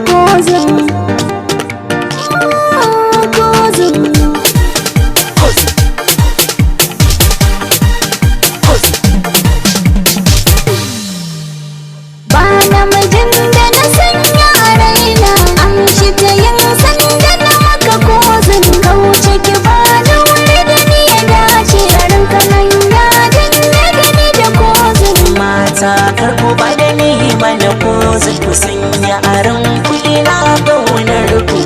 Kozin, kozin. Ba namijin da na sanya a raina, amshi ta yin sanda na maka kozin. Kauce ki ba da wuri da ni ya dace, garin kanan ya danne da ni da kozin. Mata kar ku ba da ni mana ko ku sanya aron kuɗi na ƙaunar ku.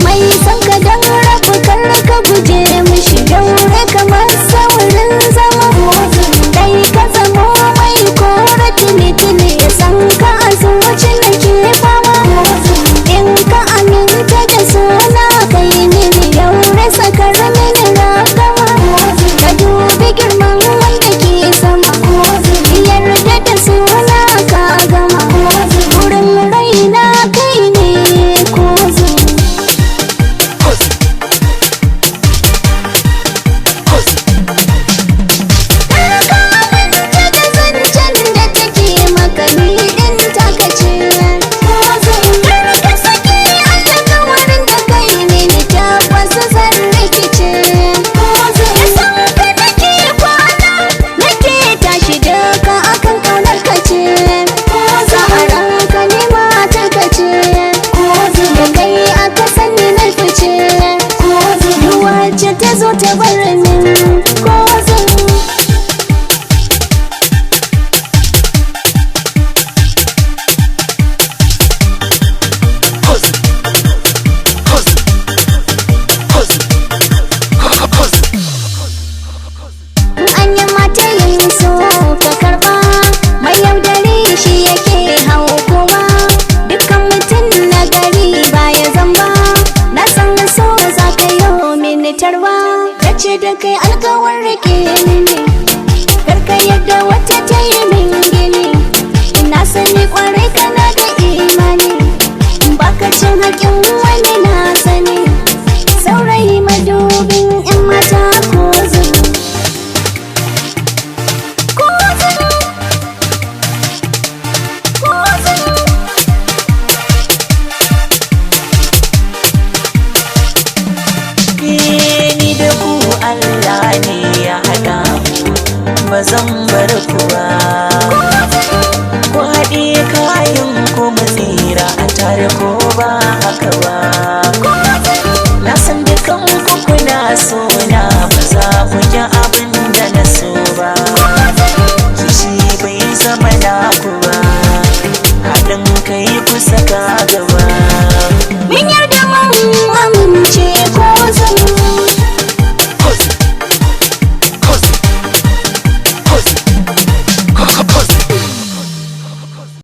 Mai son ka don rabu kar ka guje mishi, daure kamar saurin zama. Dai ka zamo mai kora tuni-tuni, ya san ka a zuci nake fama. In ka aminta da suna kai mini, daure sakar mini ragama. Ka dubi girman wanda ke sama, yarda da suna ka gama. Wurin raina kai ne kozin. Karka amince da zancen da take maka, ni din taka ce. Karka sake alkawarin da kai mini, tabbas zan rikice. Da san ka nake kwana nake tashi, duka akan kaunar ka ce. Sa'aran ka ne matar ka ce, da kai aka sani na fice. Duk wacce ta zo ta bar min kozin. An yi mata yin so ka karba, mai yaudare shi yake hau kowa. Dukkan mutum na gari baya zamba, na san so za ka yi mini tarwa. Ka ce da kai alkawar rike mini, karka yadda wata ta yi min gini. Na sani kwarai kana da imani, baka cin haƙin wani na sani. Saurayi madubin 'yan mata kozin. Kozin, kozin. Ni da ku Allah ne ya haɗa mu, ba zan bar ku ba. Ku haɗe kayan ku mu tsira a tare ko ba haka ba. Na san dukan ku kuna so.